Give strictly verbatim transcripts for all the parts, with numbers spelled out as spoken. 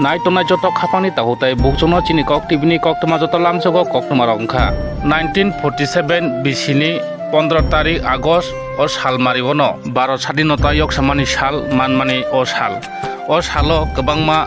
Nai tongnai joto khapangni takhuk tei bukhukno chini Kok T V ni koktwma joto lamsogo koktwmarok wngkha. Nineteen forty seven bisini pondro tarik August o salmario no Bharat Sadinota yoksamani sal manmani o sal. O salo kwbangma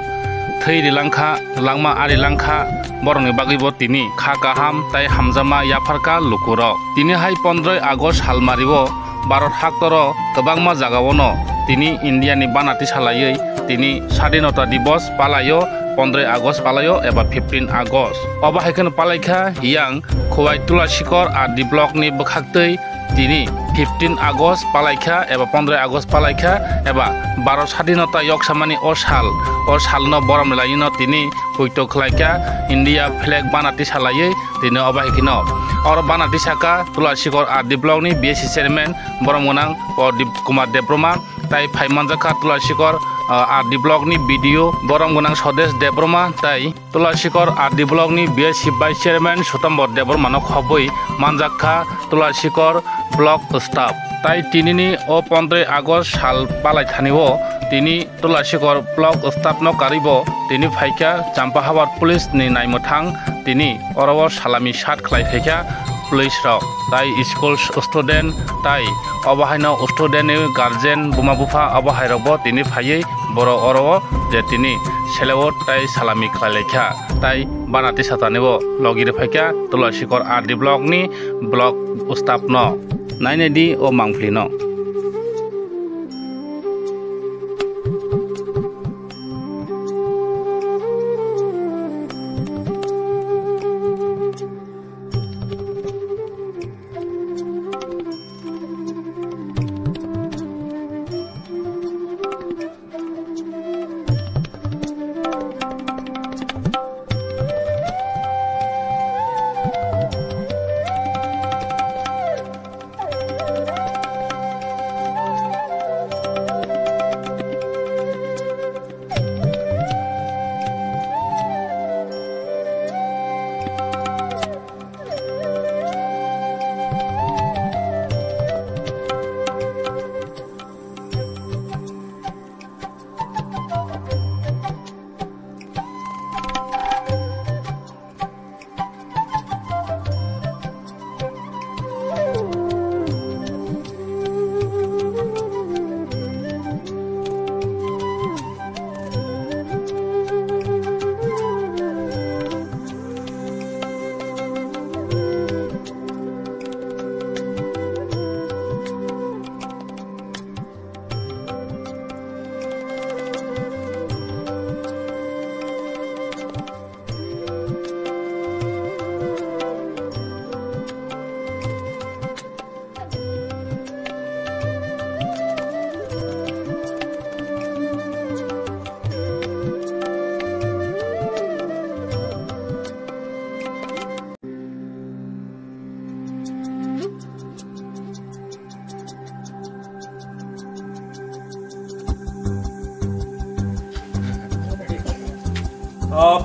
thwi rilangkha, langma arilangkha, borokni bagwibo tini kha kaham tei hamjakma yapharkha lukurok. Tini hai pondroi August salmario Bharat haktoro kwbangma jagaono tini India ni bana tisa laiwi tini Sadinota Dibos palaio, pondroi August palaio eba fifteen August. Obo hai kheno palaikha yang Khowai Tulasikor R D block ni bwkhaktwi tini fifteen August palaikha eba pondroi August palaikha eba Bharat Sadinota yoksamani o sal, o salno borom laino tini poito khlaikha India flag bana tisa laiwi tini obo hai kheno. Oro bana tisakha Tulasikor R D block ni B S C chairman borom gwnang Pradip Kumar Debbarma, tai phai manjakha Tulasikor, ah, R D block ni B D O borom gwnang Swadesh Debbarma tai Tulasikor R D block ni B S C vice chairman Sutombor Debbarma no khobwi manjakha Tulasikor block staff. Tai tinini o pondroi August sal palai thani o tini Tulasikor block staff no karwi bo tini phaikha Champahabar police ni naimwthang tini oro o salami sat khlai phaikha police rok tai school student tai obo haino student ni guardian buma bupha obo hai rok bo tini phaiwi borok oro o je tini selewot tai salami khlai laikha tai bana tisa tani bo logi rw phaikha Tulasikor R D block ni block staff no. Nainai di o mangpili no.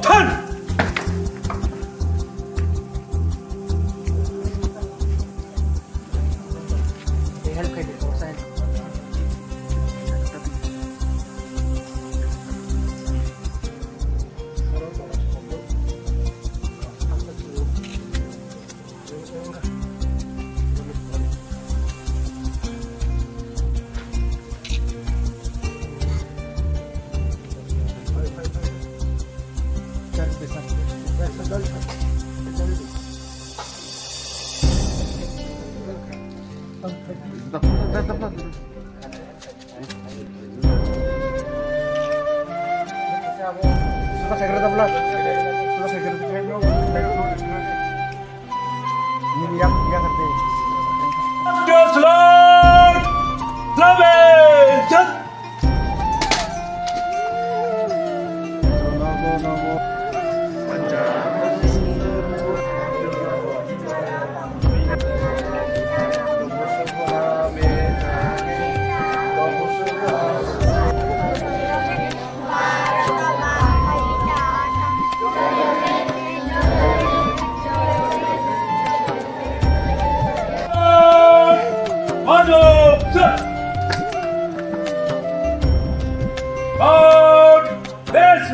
Tan! Best.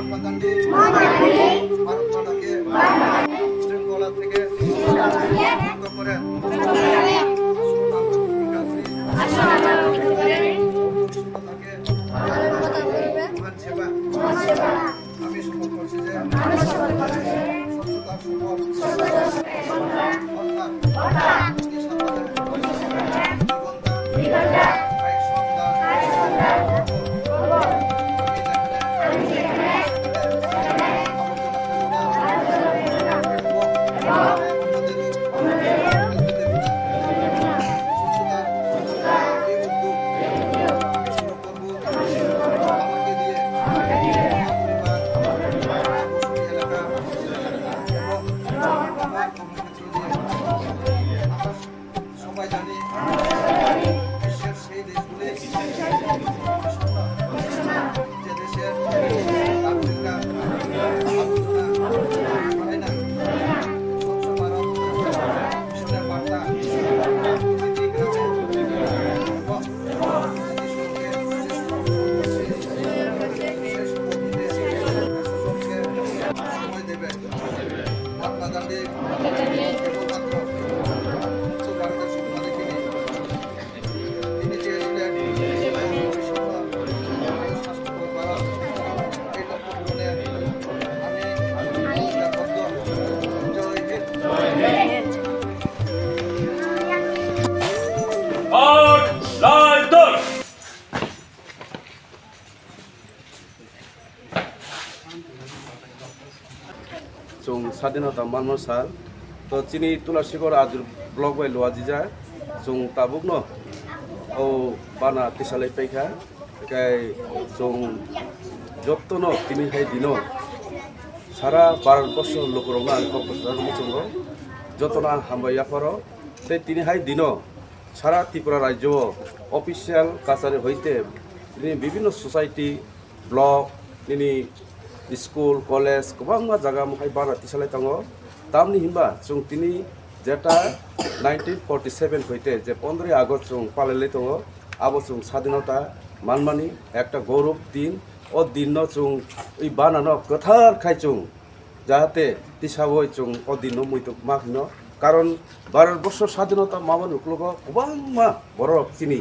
Mahatma গান্ধী ভারত মাতাকে শৃঙ্খলা থেকে মুক্ত করেন। মহান সেবা। আমি শপথ করছি যে স্বচ্ছতার শপথ, অর্থাৎ প্রতি সপ্তাহে দুই ঘন্টা কায়িক শ্রম দান করব। আমি যেখানে আবর্জনা ফেলব না এবং অন্যদেরও স্বচ্ছতা এই উদ্যোগ শুরু করব। আমাকে দিয়ে আমার পরিবার, আমার এলাকা এবং আমার কর্মক্ষেত্র দিয়ে আমরা সবাই জানি বিশ্বের সেই দেশগুলি যে দেশের নাগরিকরা আবর্জনা ফেলে না, স্বচ্ছ ভারত মিশনের বার্তা প্রতিটি গ্রামে এবং প্রতিটি সড়কে সময় দেবে। মহাত্মা গান্ধী কেবলমাত্র মুক্ত ভারতের স্বপ্ন দেখেনি, তিনি চেয়েছিলেন পরিষেবা, স্বাস্থ্য, ভারত। এই লক্ষ্য পূরণে আমি প্রতিজ্ঞাবদ্ধ। জয় Hind. Art Lighter. Chwng sadinota manma sal. To chini Tulasikhor Adur block bai luajijak. Chwng tabukno o bana tisalai paikha. Kai chwng jottono tini hai dino sara Bharat borsho lokorokno ang kok kwcharo muchungo. Jottono ang hambai yapharo. Tei tini hai dino sara Tripura rajyo o official kachari hoite tini bibhinno society, block, nini school, college, kwbangma jaga mohai bana tisalai tongo. Tamni hinba chwng tini jeta nineteen forty seven hoite je pondroi August chwng palailai tongo, abo chwng sadinota manmani ekta gourob din. O dinno chwng wi banano kwthar khai chwng jahate tisaboi chwng o dinno muitu ma hino. Karon Bharat borsho sadinota mamani uklogo kwbangma borok chini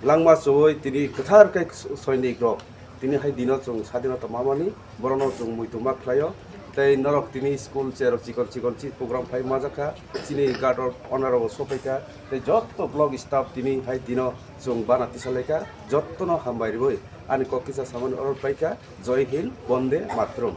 langma chowoi tini kwthar khe sainik rok tini hai dino chwng sadinota mamani borokno chwng muitu ma khlaio. Tei norok tini school cherok chikon chikon chi program khai majak kha, chini gador onarok sopai kha, tei jotto block staff tini hai dino chwng bana tisalaikha, jottono hambai rwui ani kok kisa samani oro paikha. Jai Hind, Bande Mataram.